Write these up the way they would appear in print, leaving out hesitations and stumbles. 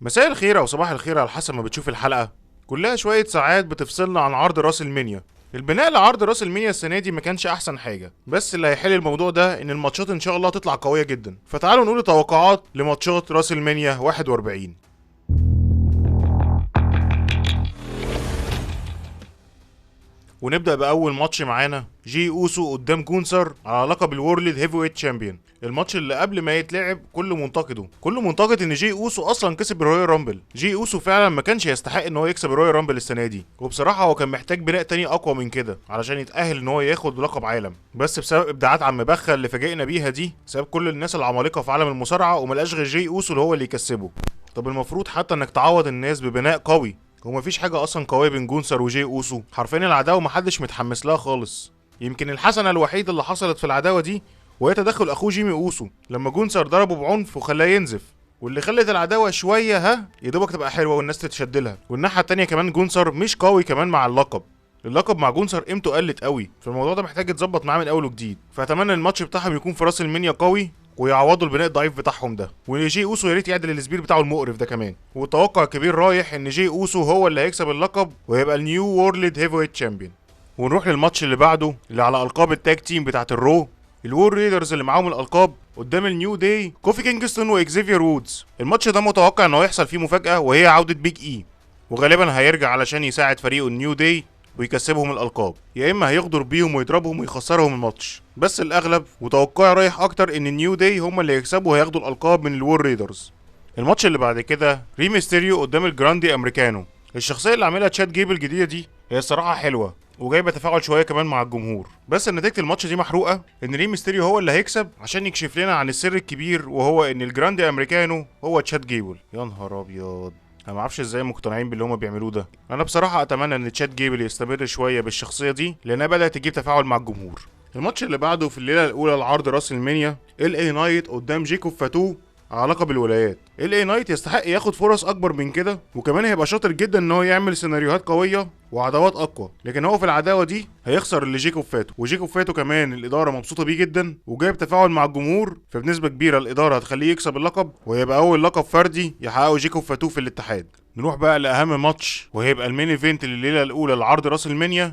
مساء الخير او صباح الخير على حسب ما بتشوف الحلقة. كلها شوية ساعات بتفصلنا عن عرض WrestleMania. البناء لعرض WrestleMania السنة دي ما كانش احسن حاجة، بس اللي هيحل الموضوع ده ان الماتشات ان شاء الله تطلع قوية جدا. فتعالوا نقول توقعات لماتشات WrestleMania 41. ونبدا باول ماتش معانا، جي اوسو قدام جونسر على لقب ال World Heavyweight Champion. الماتش اللي قبل ما يتلعب كله منتقده، كله منتقد ان جي اوسو اصلا كسب ال Royal Rumble. جي اوسو فعلا ما كانش يستحق ان هو يكسب ال Royal Rumble السنة دي، وبصراحة هو كان محتاج بناء تاني اقوى من كده علشان يتاهل ان هو ياخد لقب عالم، بس بسبب ابداعات عم بخه اللي فاجئنا بيها دي ساب كل الناس العمالقة في عالم المصارعة وملقاش غير جي اوسو اللي هو اللي يكسبه. طب المفروض حتى انك تعوض الناس ببناء قوي، هو مفيش حاجة اصلا قوية بين جونسر وجي اوسو، حرفيا العداوة محدش متحمس لها خالص. يمكن الحسنة الوحيدة اللي حصلت في العداوة دي وهي تدخل اخوه جيمي اوسو لما جونسر ضربه بعنف وخلاه ينزف، واللي خلت العداوة شوية ها يا دوبك تبقى حلوة والناس تتشد لها. والناحية التانية كمان جونسر مش قوي كمان مع اللقب، اللقب مع جونسر قيمته قلت قوي، فالموضوع ده محتاج يتظبط معاه من اول وجديد. فاتمنى الماتش بتاعهم يكون في WrestleMania قوي ويعوضوا البناء الضعيف بتاعهم ده، وان جي اوسو يا ريت يعدل ال spear بتاعه المقرف ده كمان. والتوقع الكبير رايح ان جي اوسو هو اللي هيكسب اللقب وهيبقى ال new World Heavyweight Champion. ونروح للماتش اللي بعده اللي على القاب ال tag team بتاعت ال Raw، ال War Raiders اللي معاهم الالقاب قدام ال New Day، كوفي كينجستون واكزيفير وودز. الماتش ده متوقع ان هو يحصل فيه مفاجاة وهي عوده بيج اي، وغالبا هيرجع علشان يساعد فريقه ال New Day ويكسبهم الالقاب، يا اما هيغدر بيهم ويضربهم ويخسرهم الماتش، بس الاغلب وتوقعي رايح اكتر ان ال New Day هم اللي هيكسبوا وهياخدوا الالقاب من ال War Raiders. الماتش اللي بعد كده ري ميستيريو قدام الجراندي امريكانو. الشخصية اللي عاملها تشاد جيبل الجديدة دي هي الصراحة حلوة وجايبه تفاعل شوية كمان مع الجمهور، بس نتيجة الماتش دي محروقة ان ري ميستيريو هو اللي هيكسب عشان يكشف لنا عن السر الكبير، وهو ان الجراندي امريكانو هو تشاد جيبل. يا نهار ابيض، انا ما اعرفش ازاي مقتنعين باللي هما بيعملوه ده. انا بصراحة اتمنى ان تشاد جيبل يستمر شوية بالشخصية دي لانها بدات تجيب تفاعل مع الجمهور. الماتش اللي بعده في الليلة الاولى لعرض WrestleMania، LA نايت قدام جيكوب فاتو على لقب الولايات. LA نايت يستحق ياخد فرص اكبر من كده، وكمان هيبقى شاطر جدا ان هو يعمل سيناريوهات قوية وعداوات اقوى، لكن هو في العداوة دي هيخسر لجيكوب فاتو، وجيكوب فاتو كمان الادارة مبسوطة بيه جدا وجايب تفاعل مع الجمهور، فبنسبه كبيرة الادارة هتخليه يكسب اللقب وهيبقى اول لقب فردي يحققه جيكوب فاتو في الاتحاد. نروح بقى لاهم ماتش وهيبقى ال main event لليلة الاولى لعرض WrestleMania،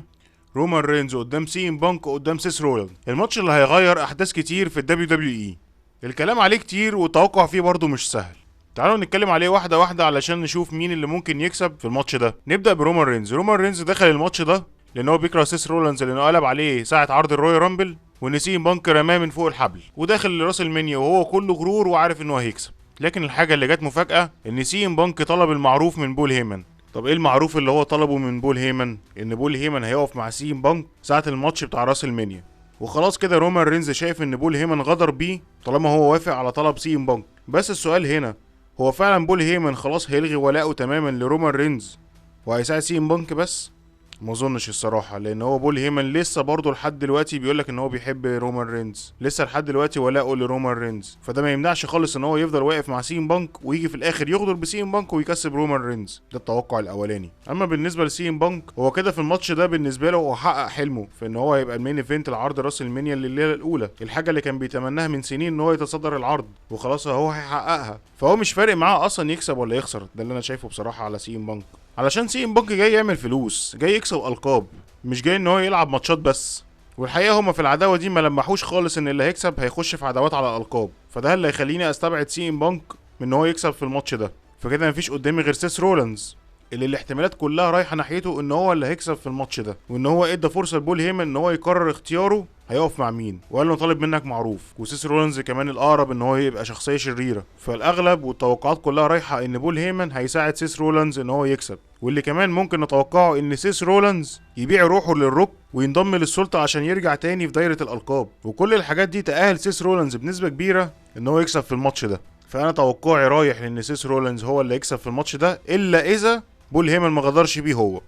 رومان رينز قدام سي ام بانك قدام سيس رولانز. الماتش اللي هيغير احداث كتير في ال WWE، الكلام عليه كتير والتوقع فيه برضه مش سهل. تعالوا نتكلم عليه واحدة واحدة علشان نشوف مين اللي ممكن يكسب في الماتش ده. نبدا برومان رينز. رومان رينز دخل الماتش ده لان هو بيكره سيس رولانز لانه قلب عليه ساعة عرض ال Royal Rumble، وان سي ام بانك رماه من فوق الحبل، وداخل ل WrestleMania وهو كله غرور وعارف انه هيكسب. لكن الحاجة اللي جت مفاجاة ان سي ام بانك طلب المعروف من بول هيمن. طب ايه المعروف اللي هو طلبه من بول هيمن؟ ان بول هيمن هيقف مع سي ام بانك ساعة الماتش بتاع WrestleMania. وخلاص كده رومان رينز شايف ان بول هيمن غدر بيه طالما هو وافق على طلب سي ام بانك. بس السؤال هنا، هو فعلا بول هيمن خلاص هيلغي ولاءه تماما لرومان رينز وهيساعد سي ام بانك بس؟ ما اظنش الصراحة، لان هو بول هيمن لسه برضه لحد دلوقتي بيقولك ان هو بيحب رومان رينز، لسه لحد دلوقتي ولاءه لرومان رينز، فده ما يمنعش خالص ان هو يفضل واقف مع سي ام بانك ويجي في الاخر يغدر بسي ام بانك ويكسب رومان رينز. ده التوقع الاولاني. اما بالنسبة لسي ام بانك، هو كده في الماتش ده بالنسبة له هو حقق حلمه في ان هو هيبقى ال main event لعرض WrestleMania لليلة الاولى، الحاجة اللي كان بيتمناها من سنين ان هو يتصدر العرض، وخلاص هو هيحققها، فهو مش فارق معاه اصلا يكسب ولا يخسر. ده اللي انا شايفه بصراحة على سي ام بانك، علشان سي ام بانك جاي يعمل فلوس، جاي يكسب القاب، مش جاي ان هو يلعب ماتشات بس. والحقيقة هما في العداوة دي ما لمحوش خالص ان اللي هيكسب هيخش في عداوات على الالقاب، فده اللي هيخليني استبعد سي ام بانك من ان هو يكسب في الماتش ده. فكده مفيش قدامي غير سيس رولانز اللي الاحتمالات كلها رايحة ناحيته ان هو اللي هيكسب في الماتش ده، وان هو ادى فرصة لبول هيمن ان هو يقرر اختياره هيقف مع مين، وقال له طالب منك معروف. وسيس رولانز كمان الاقرب ان هو يبقى شخصية شريرة، فالاغلب والتوقعات كلها رايحة ان بول هيمن هيساعد سيس رولانز ان هو يكسب. واللي كمان ممكن نتوقعه ان سيس رولانز يبيع روحه للروك وينضم للسلطة عشان يرجع تاني في دايرة الالقاب، وكل الحاجات دي تأهل سيس رولانز بنسبة كبيرة ان هو يكسب في الماتش ده. فانا توقعي رايح لان سيس رولانز هو اللي يكسب في الماتش ده، الا اذا بول هيمن ما غدرش بيه هو.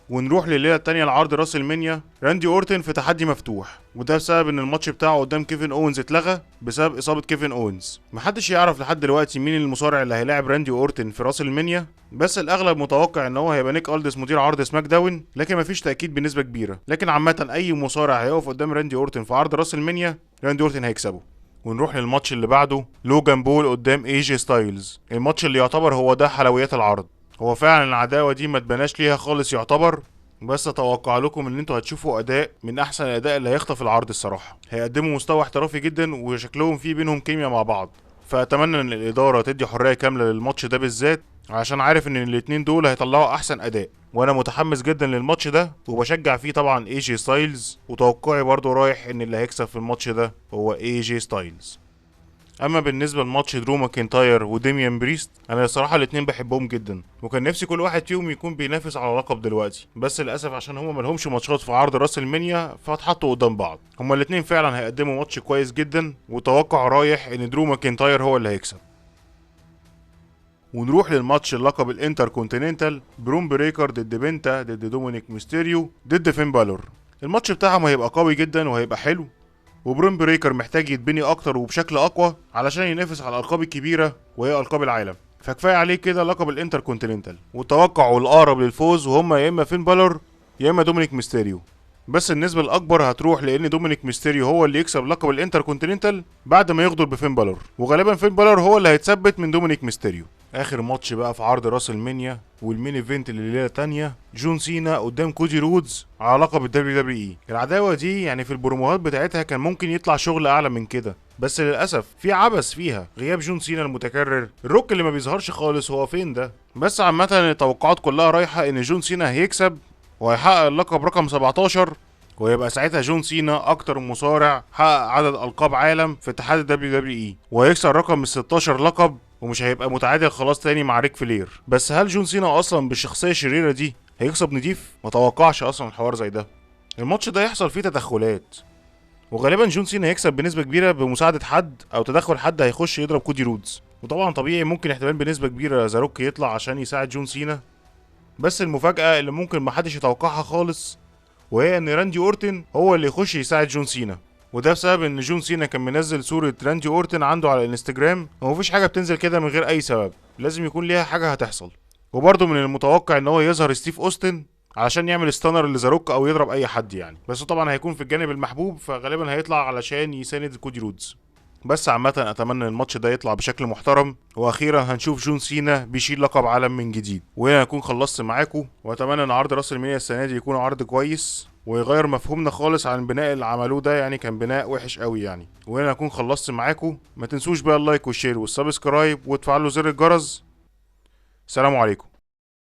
ونروح لليلة الثانية لعرض WrestleMania، راندي اورتن في تحدي مفتوح، وده بسبب ان الماتش بتاعه قدام كيفن اوينز اتلغى بسبب اصابه كيفن اوينز. محدش يعرف لحد دلوقتي مين المصارع اللي هيلاعب راندي اورتن في WrestleMania، بس الاغلب متوقع ان هو هيبقى نيك الدس مدير عرض SmackDown، لكن مفيش تاكيد بنسبة كبيرة. لكن عامة اي مصارع هيقف قدام راندي اورتن في عرض WrestleMania راندي اورتن هيكسبه. ونروح للماتش اللي بعده، لوجان بول قدام اي جي ستايلز، الماتش اللي يعتبر هو ده حلويات العرض. هو فعلا العداوة دي ما تبناش ليها خالص يعتبر، بس اتوقع لكم ان انتوا هتشوفوا اداء من احسن الاداء اللي هيخطف العرض الصراحة. هيقدموا مستوى احترافي جدا وشكلهم فيه بينهم كيمياء مع بعض، فاتمنى ان الادارة تدي حرية كاملة للماتش ده بالذات، عشان عارف ان الاتنين دول هيطلعوا احسن اداء. وانا متحمس جدا للماتش ده وبشجع فيه طبعا اي جي ستايلز، وتوقعي برضو رايح ان اللي هيكسب في الماتش ده هو اي جي ستايلز. اما بالنسبة لماتش درو ماكنتاير وديميان بريست، انا الصراحة الاتنين بحبهم جدا، وكان نفسي كل واحد فيهم يكون بينافس على لقب دلوقتي، بس للاسف عشان هما ملهمش ماتشات في عرض راس المنيا فاتحطوا قدام بعض. هما الاتنين فعلا هيقدموا ماتش كويس جدا، وتوقع رايح ان درو ماكنتاير هو اللي هيكسب. ونروح للماتش اللقب الانتر كونتيننتال، بروم بريكر ضد بنتا ضد دومينيك ميستيريو ضد فين بالور. الماتش بتاعهم هيبقى قوي جدا وهيبقى حلو، وبرون بريكر محتاج يتبني اكتر وبشكل اقوى علشان ينافس على الالقاب الكبيرة وهي القاب العالم، فكفايه عليه كده لقب الانتر كونتيننتال. والتوقع الاقرب للفوز وهم يا اما فين بالور يا اما دومينيك ميستيريو، بس النسبة الاكبر هتروح لان دومينيك ميستيريو هو اللي يكسب لقب الانتر كونتيننتال بعد ما يغدر بفين بالور، وغالبا فين بالور هو اللي هيتثبت من دومينيك ميستيريو. اخر ماتش بقى في عرض راس المنيا وال main event الليلة الثانية، جون سينا قدام كودي رودز على لقب ال WWE. العداوة دي يعني في البروموهات بتاعتها كان ممكن يطلع شغل اعلى من كده، بس للاسف في عبث فيها، غياب جون سينا المتكرر، الروك اللي ما بيظهرش خالص هو فين ده. بس عامة التوقعات كلها رايحة ان جون سينا هيكسب وهيحقق اللقب رقم 17، ويبقى ساعتها جون سينا اكتر مصارع حقق عدد القاب عالم في اتحاد ال WWE، وهيكسر رقم ال 16 لقب، ومش هيبقى متعادل خلاص تاني مع ريك فلير. بس هل جون سينا اصلا بالشخصية الشريرة دي هيكسب نضيف؟ ما توقعش اصلا الحوار زي ده. الماتش ده يحصل فيه تدخلات، وغالبا جون سينا هيكسب بنسبة كبيرة بمساعدة حد او تدخل حد هيخش يضرب كودي رودز، وطبعا طبيعي ممكن احتمال بنسبة كبيرة ذا روك يطلع عشان يساعد جون سينا. بس المفاجاة اللي ممكن محدش يتوقعها خالص وهي ان راندي اورتن هو اللي يخش يساعد جون سينا، وده بسبب ان جون سينا كان منزل صورة راندي اورتن عنده على الانستجرام، ومفيش حاجة بتنزل كده من غير اي سبب، لازم يكون ليها حاجة هتحصل. وبرده من المتوقع ان هو يظهر ستيف اوستن علشان يعمل stunner لذا روك او يضرب اي حد يعني، بس طبعا هيكون في الجانب المحبوب، فغالبا هيطلع علشان يساند كودي رودز. بس عامة اتمنى الماتش ده يطلع بشكل محترم، واخيرا هنشوف جون سينا بيشيل لقب عالم من جديد. وهنا اكون خلصت معاكم، واتمنى ان عرض راس المنيا السنة دي يكون عرض كويس ويغير مفهومنا خالص عن البناء اللي عملوه ده، يعني كان بناء وحش قوي يعني. وهنا اكون خلصت معاكم، ما تنسوش بقى ال like وال share وال subscribe وتفعلوا زر الجرس. سلام عليكم.